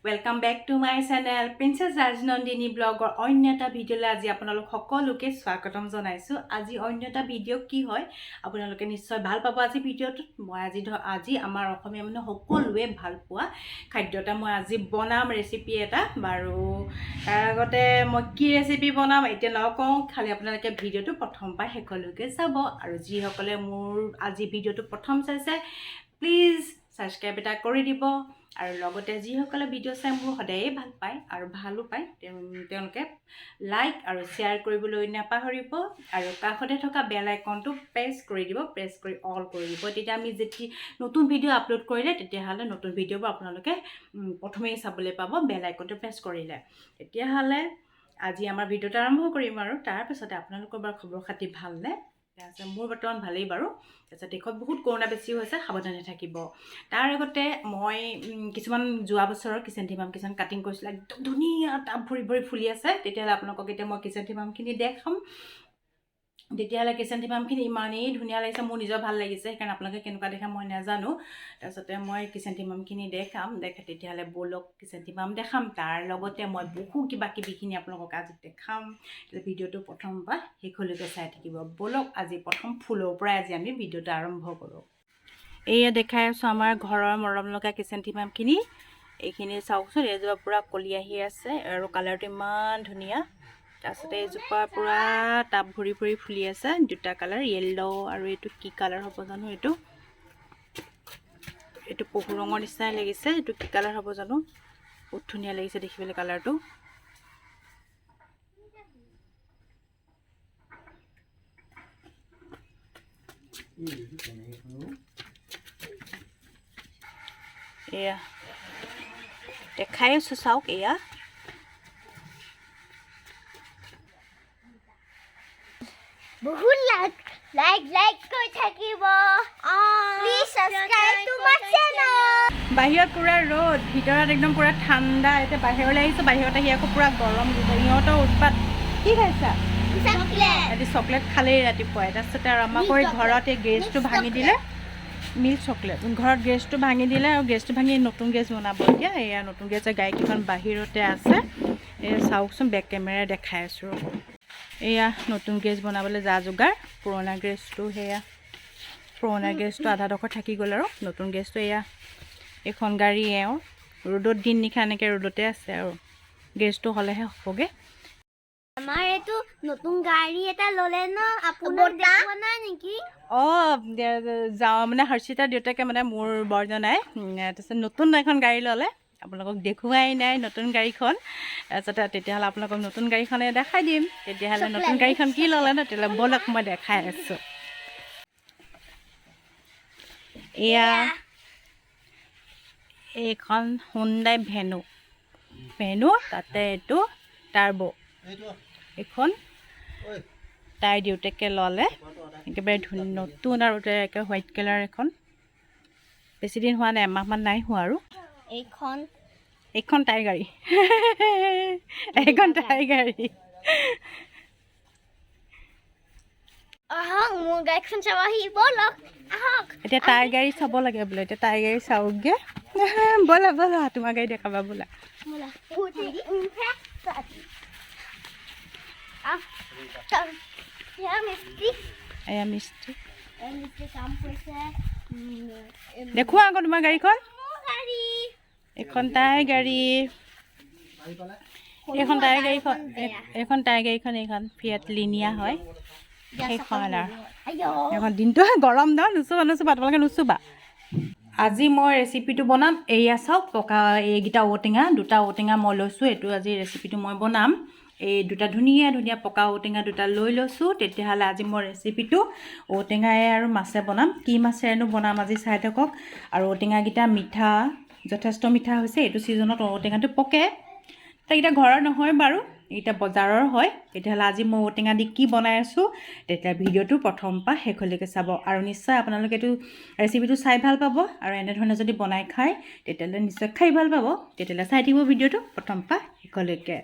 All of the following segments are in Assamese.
Welcome back to my channel princess Rajnandini ব্লগৰ অন্য এটা ভিডিঅ'লৈ আজি আপোনালোক সকলোকে স্বাগতম জনাইছোঁ। আজি অন্য এটা ভিডিঅ' কি হয়, আপোনালোকে নিশ্চয় ভাল পাব। আজি ভিডিঅ'টোত মই আজি আমাৰ অসমীয়া মানুহ সকলোৱে ভাল পোৱা খাদ্য এটা মই আজি বনাম, ৰেচিপি এটা। বাৰু, তাৰ আগতে মই কি ৰেচিপি বনাম এতিয়া নকওঁ, খালি আপোনালোকে ভিডিঅ'টো প্ৰথম পৰা শেষলৈকে চাব। আৰু যিসকলে মোৰ আজি ভিডিঅ'টো প্ৰথম চাইছে, প্লিজ ছাবস্ক্ৰাইব এটা কৰি দিব। আৰু লগতে যিসকলে ভিডিঅ' চাই মোৰ সদায়েই ভাল পায় আৰু ভালো পায়, তেওঁলোকে লাইক আৰু শ্বেয়াৰ কৰিবলৈ নাপাহৰিব। আৰু কাষতে থকা বেল আইকনটো প্ৰেছ কৰি দিব, প্ৰেছ কৰি অল কৰি দিব। তেতিয়া আমি যেতিয়া নতুন ভিডিঅ' আপলোড কৰিলে, তেতিয়াহ'লে নতুন ভিডিঅ'বোৰ আপোনালোকে প্ৰথমেই চাবলৈ পাব বেল আইকনটো প্ৰেছ কৰিলে। তেতিয়াহ'লে আজি আমাৰ ভিডিঅ'টো আৰম্ভ কৰিম। আৰু তাৰপিছতে আপোনালোকৰ বাৰু খবৰ খাতি ভালনে? তাৰপিছত মোৰ বৰ্তমান ভালেই বাৰু। তাৰপিছত দেশত বহুত কৰোণা বেছি হৈছে, সাৱধানে থাকিব। তাৰ আগতে মই কিছুমান যোৱা বছৰৰ ক্ৰিচেণ্থিমাম কিছুমান কাটিং কৰিছিলোঁ, একদম ধুনীয়া টাব ভৰি ভৰি ফুলি আছে। তেতিয়াহ'লে আপোনালোকক এতিয়া মই ক্ৰিচেণ্থিমামখিনি দেখাম। তেতিয়াহ'লে ক্ৰিচেণ্থিমামখিনি ইমানেই ধুনীয়া লাগিছে, মোৰ নিজৰ ভাল লাগিছে, সেইকাৰণে আপোনালোকে কেনেকুৱা দেখা মই নাজানো। তাৰপিছতে মই ক্ৰিচেণ্থিমামখিনি দেখাম। তেতিয়াহ'লে ব'লক, ক্ৰিচেণ্থিমাম দেখাম। তাৰ লগতে মই বহু কিবা কিবিখিনি আপোনালোকক আজি দেখাম। ভিডিঅ'টো প্ৰথম পৰা শেষলৈকে চাই থাকিব। ব'লক, আজি প্ৰথম ফুলৰ পৰাই আজি আমি ভিডিঅ'টো আৰম্ভ কৰোঁ। এয়া দেখাই আছোঁ আমাৰ ঘৰৰ মৰম লগা ক্ৰিচেণ্থিমামখিনি। এইখিনি চাওকচোন, এইজোপা পূৰা কলি আহি আছে আৰু কালাৰটো ইমান ধুনীয়া। তাৰপিছতে এইজোপা পূৰা টাব ভৰি ভৰি ফুলি আছে, দুটা কালাৰ, য়েল্ল' আৰু এইটো কি কালাৰ হ'ব জানো। এইটো এইটো পহু ৰঙৰ নিচিনাই লাগিছে। এইটো কি কালাৰ হ'ব জানো। বহুত ধুনীয়া লাগিছে দেখিবলৈ কালাৰটো। এয়া দেখাই আছোঁ, চাওক এয়া। বহুত লাইক লাইক লাইক কৰি থাকিব। Please subscribe to my channel. বাহিৰত পূৰা ৰ'দ, ভিতৰত একদম পূৰা ঠাণ্ডা। এতিয়া বাহিৰলৈ আহিছোঁ, বাহিৰত আহি আকৌ পূৰা গৰম। ইহঁতৰ উৎপাত। কি খাইছা? চকলেট। ৰাতি চকলেট খালেই ৰাতিপুৱাই। তাৰপিছতে আৰু আমাক মিল্ক ঘৰত এই গেছটো ভাঙি দিলে, মিল্ক চকলেট। ঘৰত গেছটো ভাঙি দিলে আৰু গেছটো ভাঙি নতুন গেছ বনাব এতিয়া। এয়া নতুন গেছৰ গাড়ীকেইখন বাহিৰতে আছে। এয়া চাওকচোন, বেক কেমেৰা দেখাই আছোঁ, ৰ'ব। এয়া নতুন গেছ বনাবলৈ যা যোগাৰ। পুৰণা গেছটো সেয়া, পুৰণা গেছটো আধাডোখৰ থাকি গ'ল আৰু নতুন গেছটো এয়া। এইখন গাড়ী এওঁ ৰ'দত দিন নিশা এনেকৈ ৰ'দতে আছে আৰু গেছটো হ'লেহে হ'বগৈ। আমাৰ এইটো নতুন গাড়ী এটা ল'লে ন, আপোনাক দেখুওৱা নাই নেকি? অঁ, যাওঁ মানে হৰ্ষিতাৰ দেউতাকে, মানে মোৰ বৰজনাই, তাৰপিছত নতুন এখন গাড়ী ল'লে। আপোনালোকক দেখুৱাই নাই নতুন গাড়ীখন। তাৰপিছতে তেতিয়াহ'লে আপোনালোকক নতুন গাড়ীখনে দেখাই দিম। তেতিয়াহ'লে নতুন গাড়ীখন কি ল'লে ন, তেতিয়াহ'লে ব'লক, মই দেখাই আছোঁ। এয়া এইখন হুণ্ডাই ভেনু, ভেনু, তাতে এইটো টাৰ্ব। এইখন তাইৰ দেউতাকে ল'লে, একেবাৰে ধুনীয়া নতুন আৰু একে হোৱাইট কালাৰ এখন। বেছি দিন হোৱা নাই, এমাহমান নাই হোৱা আৰু। এইখন। এইখন তাইৰ গাড়ী, এইখন তাইৰ গাড়ী। আহক, মোৰ গাড়ীখন চাব আহি ব'লক, আহক। এতিয়া তাইৰ গাড়ী চাব লাগে বোলে, এতিয়া তাইৰ গাড়ী চাওকগে। ব'লা ব'লা, তোমাৰ গাড়ী দেখাবা ব'লা। ব'লা। মিস্ত্ৰী। এয়া মিস্ত্ৰী। মিস্ত্ৰী কাম কৰিছে। দেখুওৱা আকৌ তোমাৰ গাড়ীখন। মোৰ গাড়ী। এইখন তাইৰ গাড়ী, এইখন তাইৰ গাড়ীখন, এইখন তাইৰ গাড়ীখন, এইখন ফিয়াট লিনিয়া হয় সেইখন। আৰু এখন দিনটো গৰম ন। নুচুবা নুচুবা, তোমালোকে নুচুবা। আজি মই ৰেচিপিটো বনাম। এয়া চাওক, পকা এইকেইটা ঔটেঙা, দুটা ঔটেঙা মই লৈছোঁ। এইটো আজি ৰেচিপিটো মই বনাম। এই দুটা ধুনীয়া ধুনীয়া পকা ঔটেঙা দুটা লৈ লৈছোঁ। তেতিয়াহ'লে আজি মই ৰেচিপিটো ঔটেঙাই আৰু মাছে বনাম। কি মাছেৰেনো বনাম আজি চাই থাকক। আৰু ঔটেঙাকেইটা মিঠা, যথেষ্ট মিঠা হৈছে। এইটো ছিজনত ঔটেঙাটো পকে। এইকেইটা ঘৰৰ নহয় বাৰু, এইকেইটা বজাৰৰ হয়। তেতিয়াহ'লে আজি মই ঔটেঙা দি কি বনাই আছোঁ, তেতিয়া ভিডিঅ'টো প্ৰথম পৰা শেষলৈকে চাব। আৰু নিশ্চয় আপোনালোকে এইটো ৰেচিপিটো চাই ভাল পাব। আৰু এনেধৰণে যদি বনাই খায়, তেতিয়াহ'লে নিশ্চয় খাই ভাল পাব। তেতিয়াহ'লে চাই থাকিব ভিডিঅ'টো প্ৰথম পৰা শেষলৈকে।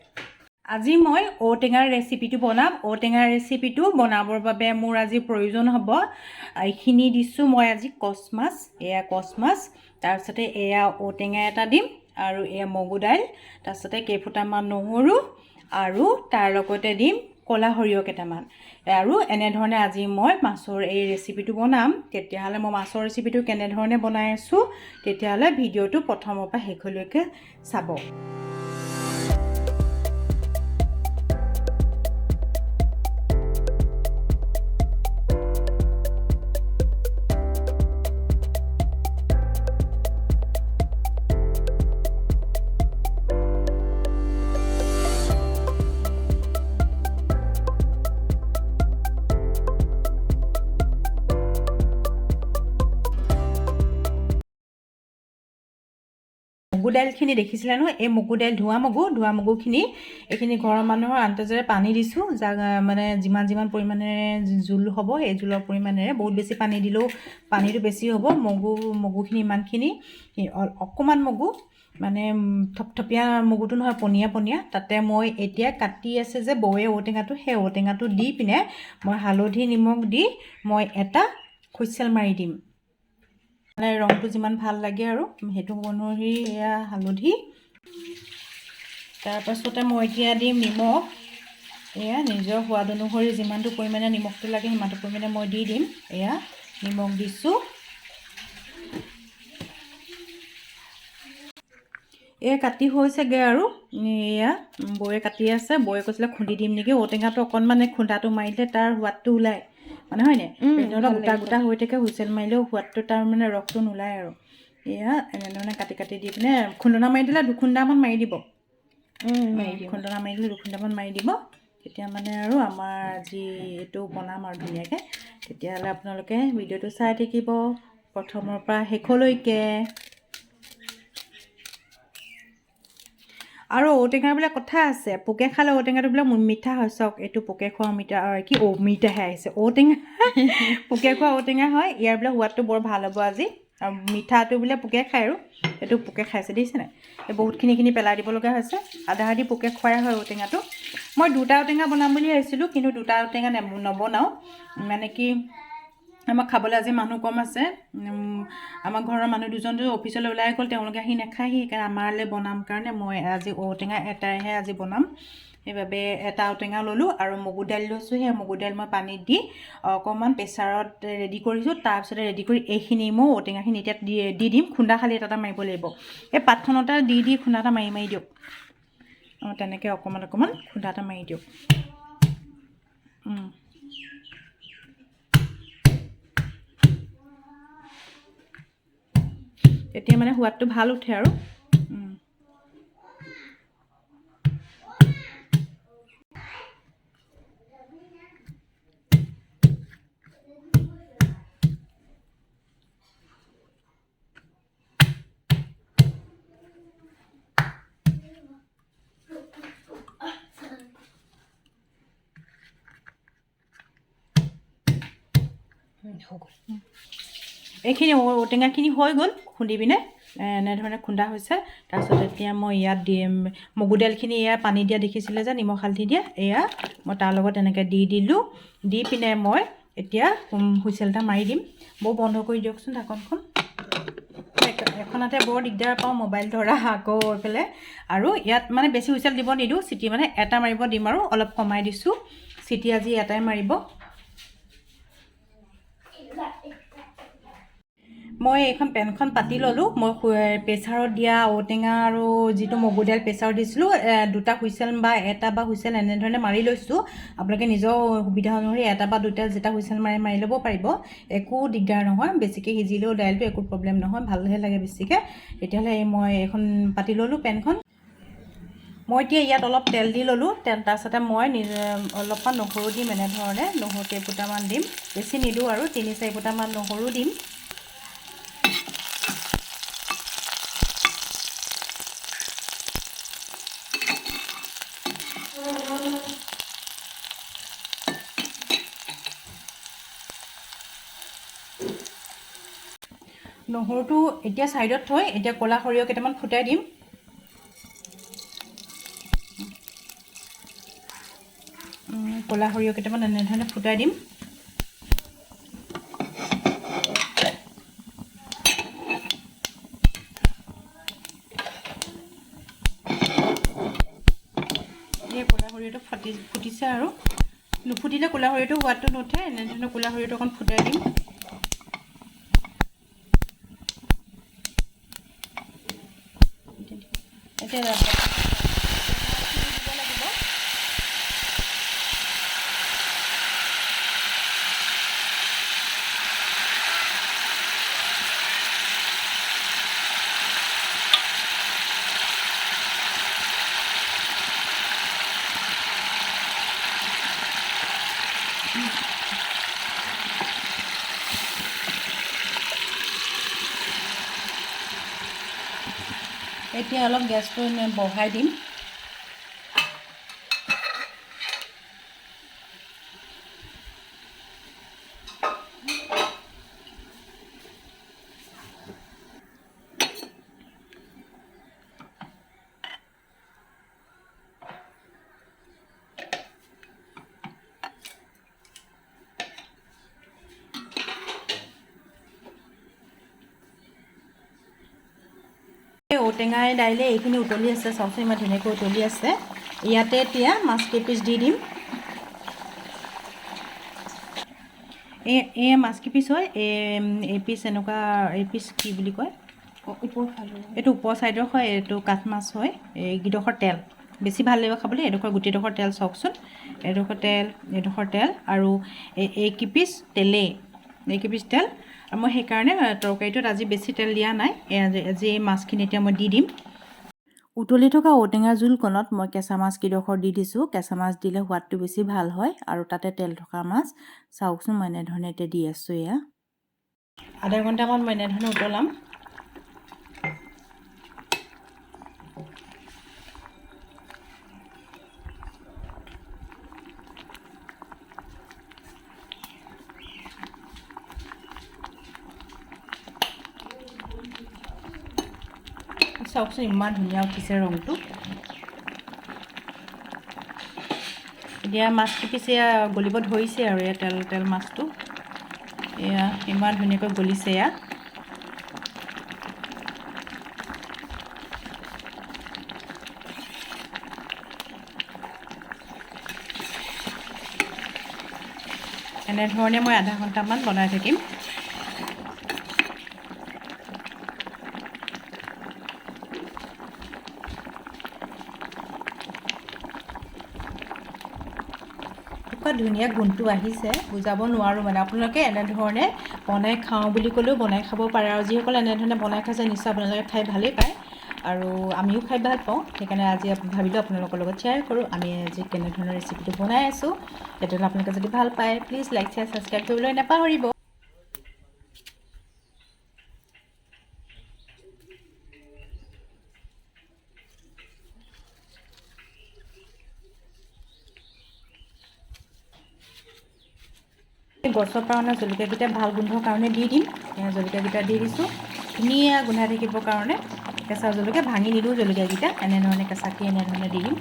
আজি মই ঔটেঙাৰ ৰেচিপিটো বনাম। ঔটেঙাৰ ৰেচিপিটো বনাবৰ বাবে মোৰ আজি প্ৰয়োজন হ'ব এইখিনি দিছোঁ মই আজি কচ মাছ, এয়া কচ মাছ। তাৰপিছতে এয়া ঔটেঙা এটা দিম। আৰু এয়া মগু দাইল, তাৰপিছতে কেইফুটামান নহৰু আৰু তাৰ লগতে দিম ক'লা সৰিয়হ কেইটামান। আৰু এনেধৰণে আজি মই মাছৰ এই ৰেচিপিটো বনাম। তেতিয়াহ'লে মই মাছৰ ৰেচিপিটো কেনেধৰণে বনাই আছোঁ, তেতিয়াহ'লে ভিডিঅ'টো প্ৰথমৰ পৰা শেষলৈকে চাব। মগু দাইলখিনি দেখিছিলে নহয়, এই মগু দাইল ধোৱা মগুখিনি এইখিনি ঘৰৰ মানুহৰ আন্দাজেৰে পানী দিছোঁ, যাক মানে যিমান যিমান পৰিমাণেৰে জোল হ'ব সেই জোলৰ পৰিমাণেৰে। বহুত বেছি পানী দিলেও পানীটো বেছি হ'ব। মগুখিনি ইমানখিনি, অকণমান মগু মানে থপথপীয়া মগুটো নহয়, পনীয়া পনীয়া। তাতে মই এতিয়া কাটি আছে যে বৌয়ে ঔটেঙাটো, সেই ঔটেঙাটো দি পিনে মই হালধি নিমখ দি মই এটা হুইচেল মাৰি দিম। মানে ৰংটো যিমান ভাল লাগে আৰু সেইটো অনুসৰি এয়া হালধি। তাৰপাছতে মই এতিয়া দিম নিমখ। এয়া নিজৰ সোৱাদ অনুসৰি যিমানটো পৰিমাণে নিমখটো লাগে সিমানটো পৰিমাণে মই দি দিম। এয়া নিমখ দিছোঁ। এয়া কাটি হৈছেগৈ আৰু এয়া বৌয়ে কাটি আছে। বৌয়ে কৈছিলে খুন্দি দিম নেকি ঔটেঙাটো, অকণমান খুন্দাটো মাৰিলে তাৰ সোৱাদটো ওলায় মানে, হয়নে? নহ'লে গোটা গোটা হৈ থাকে, হুইচেল মাৰিলেও সোৱাদটো তাৰ মানে ৰসটো নোলায় আৰু। এয়া এনেধৰণে কাটি কাটি দি পিনে খুন্দনা মাৰি দিলে দুখুন্দামান মাৰি দিব, খুন্দনা মাৰি দিলে দুখুন্দামান মাৰি দিব, তেতিয়া মানে আৰু আমাৰ আজি এইটো বনাম আৰু ধুনীয়াকৈ। তেতিয়াহ'লে আপোনালোকে ভিডিঅ'টো চাই থাকিব প্ৰথমৰ পৰা শেষলৈকে। আৰু ঔটেঙাবিলাক কথা আছে, পোকে খালে ঔটেঙাটো বোলে মিঠা হয়। চাওক এইটো পোকে খোৱা অমিতা, কি অমিতাহে আহিছে, ঔটেঙা পোকে খোৱা ঔটেঙা হয়। ইয়াৰ বোলে সোৱাদটো বৰ ভাল হ'ব আজি। আৰু মিঠাটো বোলে পোকে খায় আৰু এইটো পোকে খাইছে, দেখিছে নাই? এই বহুতখিনিখিনি পেলাই দিব লগা হৈছে। আধা আধি পোকে খোৱাই হয় ঔটেঙাটো। মই দুটা ঔটেঙা বনাম বুলি ভাবিছিলোঁ, কিন্তু দুটা ঔটেঙা নবনাওঁ। মানে কি আমাক খাবলৈ আজি মানুহ কম আছে। আমাৰ ঘৰৰ মানুহ দুজনটো অফিচলৈ ওলাই গ'ল, তেওঁলোকে আহি নাখায়হি, সেইকাৰণে আমালৈ বনাম কাৰণে মই আজি ঔটেঙা এটাইহে আজি বনাম। সেইবাবে এটা ঔটেঙা ল'লোঁ আৰু মগু দাইল লৈছোঁ। সেই মগু দাইল মই পানীত দি অকণমান প্ৰেছাৰত ৰেডি কৰিছোঁ। তাৰপিছতে ৰেডি কৰি এইখিনি মই ঔটেঙাখিনি এতিয়া দি দিম। খুন্দা খালি এটা এটা মাৰিব লাগিব, এই পাতখনতে দি দি খুন্দা এটা মাৰি মাৰি দিয়ক। অঁ, তেনেকৈ অকণমান অকণমান খুন্দা এটা মাৰি দিয়ক। তেতিয়া মানে সোৱাদটো ভাল উঠে আৰু। এইখিনি ঔটেঙাখিনি হৈ গ'ল খুন্দি পিনে এনেধৰণে খুন্দা হৈছে। তাৰপিছত এতিয়া মই ইয়াত দিম মগু দাইলখিনি। এয়া পানী দিয়া দেখিছিলে যে নিমখ হালধি দিয়া, এয়া মই তাৰ লগত এনেকৈ দি দিলোঁ। দি পিনে মই এতিয়া হুইচেল এটা মাৰি দিম। বৌ বন্ধ কৰি দিয়কচোন ঢাকনখন। এখনতে বৰ দিগদাৰ পাওঁ মোবাইল ধৰা আকৌ এইফালে। আৰু ইয়াত মানে বেছি হুইচেল দিব নিদিওঁ, চিটি মানে এটা মাৰিব দিম আৰু অলপ কমাই দিছোঁ। চিটি আজি এটাই মাৰিব। মই এইখন পেনখন পাতি ল'লোঁ। মই প্ৰেছাৰত দিয়া ঔটেঙা আৰু যিটো মগু দাইল প্ৰেছাৰত দিছিলোঁ, দুটা হুইচেল বা এটা বা হুইচেল এনেধৰণে মাৰি লৈছোঁ। আপোনালোকে নিজৰ সুবিধা অনুসৰি এটা বা দুটা যেটা হুইচেল মাৰি মাৰি ল'ব পাৰিব, একো দিগদাৰ নহয়। বেছিকৈ সিজিলেও দাইলটো একো প্ৰব্লেম নহয়, ভালহে লাগে বেছিকৈ। তেতিয়াহ'লে এই মই এইখন পাতি ল'লোঁ পেনখন। মই এতিয়া ইয়াত অলপ তেল দি ল'লোঁ। তেল তাৰপিছতে মই অলপমান নহৰু দিম, এনেধৰণে নহৰু কেইফুটামান দিম, বেছি নিদিওঁ আৰু 3-4 ফুটামান নহৰু দিম। নহৰুটো এতিয়া ছাইডত থৈ এতিয়া ক'লা সৰিয়হ কেইটামান ফুটাই দিম। ক'লা সৰিয়হ কেইটামান এনেধৰণে ফুটাই দিম। এতিয়া ক'লা সৰিয়হটো ফুটিছে আৰু নুফুটিলে ক'লা সৰিয়হটো সোৱাদটো নুঠে। এনেধৰণে ক'লা সৰিয়হটো অকণ ফুটাই দিম। এতিয়া দিব লাগিব। এতিয়া অলপ গেছটো বঢ়াই দিম। ঔটেঙাই দাইলে এইখিনি উতলি আছে, চাওকচোন ইমান ধুনীয়াকৈ উতলি আছে। ইয়াতে এতিয়া মাছ কেইপিচ দি দিম। এই মাছ কেইপিচ হয়, এই পিচ এনেকুৱা, এই পিচ কি বুলি কয়, এইটো ওপৰ ছাইডৰ হয়, এইটো কাঠ মাছ হয়। এইকেইডোখৰ তেল বেছি ভাল লাগিব খাবলৈ। এইডোখৰ গোটেইডোখৰ তেল চাওকচোন, এইডোখৰ তেল, এইডোখৰ তেল আৰু এই কেইপিচ তেলেই, এই কেইপিচ তেল। আৰু মই সেইকাৰণে তৰকাৰীটোত আজি বেছি তেল দিয়া নাই। আজি এই মাছখিনি এতিয়া মই দি দিম। উতলি থকা ঔটেঙা জোলকণত মই কেঁচা মাছ কেইডোখৰ দি দিছোঁ। কেঁচা মাছ দিলে সোৱাদটো বেছি ভাল হয় আৰু তাতে তেল থকা মাছ। চাওকচোন মই এনেধৰণে এতিয়া দি আছোঁ। এয়া আধা ঘণ্টামান মই এনেধৰণে উতলাম। চাওকচোন ইমান ধুনীয়া উঠিছে ৰংটো। এতিয়া মাছ কেইপিচ এয়া গলিব ধৰিছে আৰু এয়া তেল মাছটো এয়া ইমান ধুনীয়াকৈ গলিছে। এয়া এনেধৰণে মই আধা ঘণ্টামান বনাই থাকিম। এনেকুৱা ধুনীয়া গোন্ধটো আহিছে, বুজাব নোৱাৰোঁ মানে। আপোনালোকে এনেধৰণে বনাই খাওঁ বুলি ক'লেও বনাই খাব পাৰে আৰু যিসকলে এনেধৰণে বনাই খাইছে নিশ্চয় আপোনালোকে খাই ভালেই পায় আৰু আমিও খাই ভাল পাওঁ। সেইকাৰণে আজি ভাবিলোঁ আপোনালোকৰ লগত শ্বেয়াৰ কৰোঁ আমি আজি কেনেধৰণৰ ৰেচিপিটো বনাই আছোঁ। তেতিয়াহ'লে আপোনালোকে যদি ভাল পায় প্লিজ লাইক শ্বেয়াৰ ছাবস্ক্ৰাইব কৰিবলৈ নাপাহৰিব। গছৰ পৰা অনা জলকীয়াকেইটা ভাল গোন্ধৰ কাৰণে দি দিম। জলকীয়াকেইটা দি দিছোঁ ধুনীয়া গোন্ধাই থাকিবৰ কাৰণে। কেঁচা জলকীয়া ভাঙি নিদিওঁ, জলকীয়াকেইটা এনেধৰণে কেঁচাকৈ এনেধৰণে দি দিম।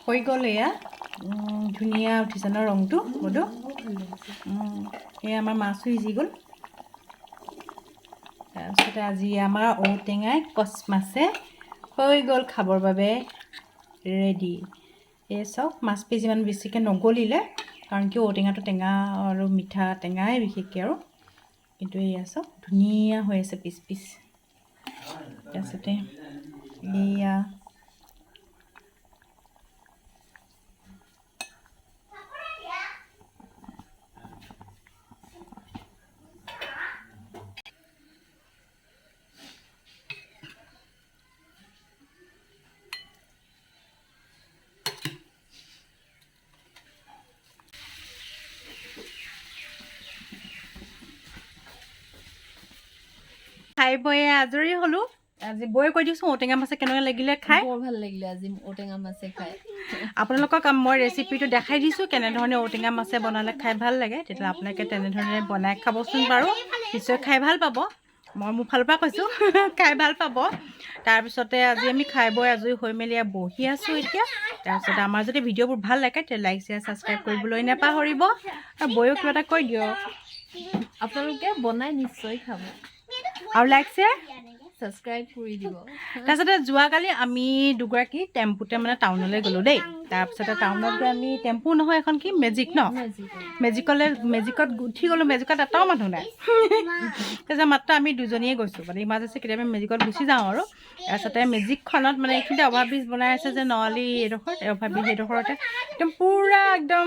হৈ গ'ল এয়া ধুনীয়া উঠিছে ন ৰংটো বদো। এয়া আমাৰ মাছো সিজি গ'ল। তাৰপিছতে আজি আমাৰ ঔটেঙাই কচ মাছে হৈ গ'ল খাবৰ বাবে ৰেডি। এই চাওক মাছ পিচ ইমান বেছিকৈ নগলিলে, কাৰণ কিয় ঔটেঙাটো টেঙা আৰু মিঠা টেঙাই বিশেষকৈ আৰু। কিন্তু এয়া চাওক ধুনীয়া হৈ আছে পিচ পিচ। তাৰপিছতে এয়া খাই বৈ আজৰি হ'লো। আজি বৈ কৈ দিছোঁ ঔটেঙা মাছে কেনেকুৱা লাগিলে খাই। বৰ ভাল লাগিলে আজি ঔটেঙা মাছে খাই। আপোনালোকক মই ৰেচিপিটো দেখাই দিছোঁ কেনেধৰণে ঔটেঙা মাছে বনালে খাই ভাল লাগে। তেতিয়াহ'লে আপোনালোকে তেনেধৰণে বনাই খাবচোন বাৰু, নিশ্চয় খাই ভাল পাব। মই মোৰ ফালৰ পৰা কৈছোঁ, খাই ভাল পাব। তাৰপিছতে আজি আমি খাই বৈ আজৰি হৈ মেলি আৰু বহি আছোঁ এতিয়া। তাৰপিছতে আমাৰ যদি ভিডিঅ'বোৰ ভাল লাগে, তেতিয়া লাইক, শ্বেয়াৰ, ছাবস্ক্ৰাইব কৰিবলৈ নাপাহৰিব। আৰু বৈও কিবা এটা কৈ দিয়ক। আপোনালোকে বনাই নিশ্চয় খাব। আৰু লাইক, শ্বেয়াৰ, ছাবস্ক্ৰাইব কৰি দিব। তাৰপিছতে যোৱাকালি আমি দুগৰাকী টেম্পুতে মানে টাউনলৈ গ'লোঁ দেই। তাৰপিছতে টাউনত গৈ আমি টেম্পু নহয়, এখন কি মেজিক ন, মেজিকত উঠি গ'লোঁ। মেজিকত এটাও মানুহ নাই। তাৰপিছত মাত্ৰ আমি দুজনীয়ে গৈছোঁ, মানে ইমাৰ্জেঞ্চি কেতিয়াবা মেজিকত গুচি যাওঁ আৰু। তাৰপিছতে মেজিকখনত মানে এইখিনিতে অভাৰ ব্ৰিজ বনাই আছে যে নআলি এইডোখৰত, অভাৰ ব্ৰিজ সেইডোখৰতে একদম পূৰা একদম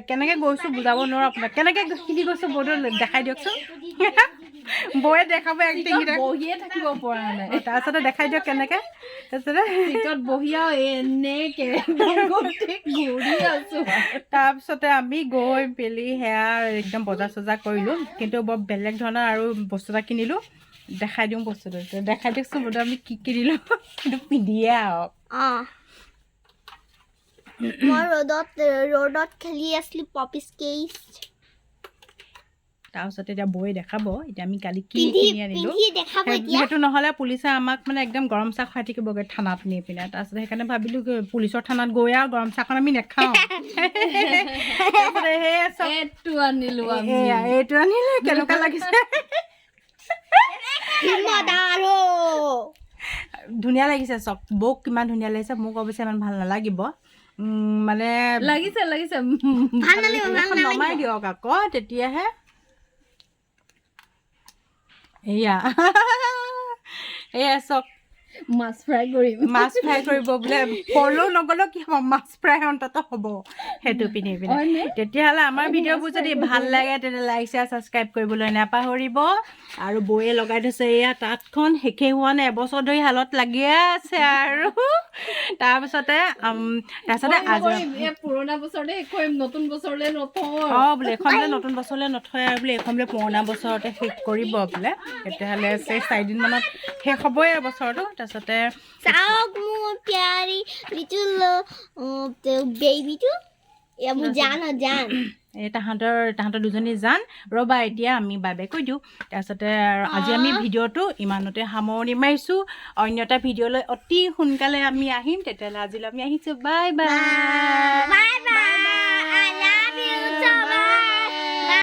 কেনেকৈ গৈছোঁ বুজাব নোৱাৰোঁ আপোনাক। কেনেকৈ শিকি গৈছোঁ বৌটো দেখাই দিয়কচোন। বৌয়ে দেখাব এক্টিং। বহিয়ে থাকিব পৰা নাই। তাৰপিছতে দেখাই দিয়ক কেনেকৈ। তাৰপিছতে চিটত বহি আৰু এনেকে গোটেই ঘূৰি আছো। তাৰপিছতে আমি গৈ পেলি সেয়া একদম বজাৰ চজাৰ কৰিলোঁ, কিন্তু বৰ বেলেগ ধৰণৰ আৰু বস্তু এটা কিনিলোঁ। দেখাই দিওঁ বস্তুটো, দেখাই দিয়কচোন বোলো আমি কি কিনিলোঁ। কিন্তু পিন্ধিয়ে আহক। অঁ, মই ৰ'দত খেলি আছিলো পপি স্কেচ। তাৰপিছতে এতিয়া বৌয়ে দেখাব এতিয়া আমি কালি কি পিন্ধি কিনি আনিলোঁ। পিন্ধি দেখাব এতিয়া। সেইটো নহ'লে পুলিচে আমাক মানে একদম গৰম চাহ খুৱাই থাকিবগৈ থানাত নি পিনে। তাৰপিছত সেইকাৰণে ভাবিলোঁ কি পুলিচৰ থানাত গৈ আৰু গৰম চাহকণ আমি নাখাওঁ। তাৰপিছতে সেয়া চব এইটো আনিলো আমি। এয়া এইটো আনিলে, কেনেকুৱা লাগিছে? হিম্মত আৰু ধুনীয়া লাগিছে চব। বৌক কিমান ধুনীয়া লাগিছে, মোক অৱশ্যে ইমান ভাল নালাগিব। মানে লাগিছে, লাগিছে। ভাল নালাগিব, ভাল এখন নালাগিব। নমাই দিয়ক আকৌ তেতিয়াহে। এয়া এয়া চব। মাছ ফ্ৰাই কৰিম। মাছ ফ্ৰাই কৰিব বোলে। পলো নগ'লেও কি হ'ব, মাছ ফ্ৰাই অন্ততঃ হ'ব সেইটো পিন্ধি পিনে। হয়নে? তেতিয়াহ'লে আমাৰ ভিডিঅ'বোৰ যদি ভাল লাগে, তেতিয়া লাইক, শ্বেয়াৰ, ছাবস্ক্ৰাইব কৰিবলৈ নাপাহৰিব। আৰু বৌয়ে লগাই থৈছে এয়া তাঁতখন, শেষেই হোৱা নাই, এবছৰ ধৰি শালত লাগিয়ে আছে। আৰু তাৰপিছতে আজি কৰিম, এই পুৰণা বছৰতে শেষ কৰিম, নতুন বছৰলৈ নথওঁ আৰু। অঁ বোলে এখন বোলে নতুন বছৰলৈ নথয় আৰু বোলে এইখন বোলে পুৰণা বছৰতে শেষ কৰিব বোলে। তেতিয়াহ'লে 4 দিনমানত শেষ হ'বই আৰু বছৰটো। তাৰপিছতে চাওক মোৰ প্যাৰী লিটল বেবীটো, এয়া মোৰ জান হয়, জান। এই তাহাঁতৰ দুজনী জান। ৰ'বা, এতিয়া আমি বাই বাই কৈ দিওঁ। তাৰপিছতে আৰু আজি আমি ভিডিঅ'টো ইমানতে সামৰণি মাৰিছোঁ। অন্য এটা ভিডিঅ'লৈ অতি সোনকালে আমি আহিম। তেতিয়াহ'লে আজিলৈ আমি আহিছোঁ। Bye bye. Bye bye.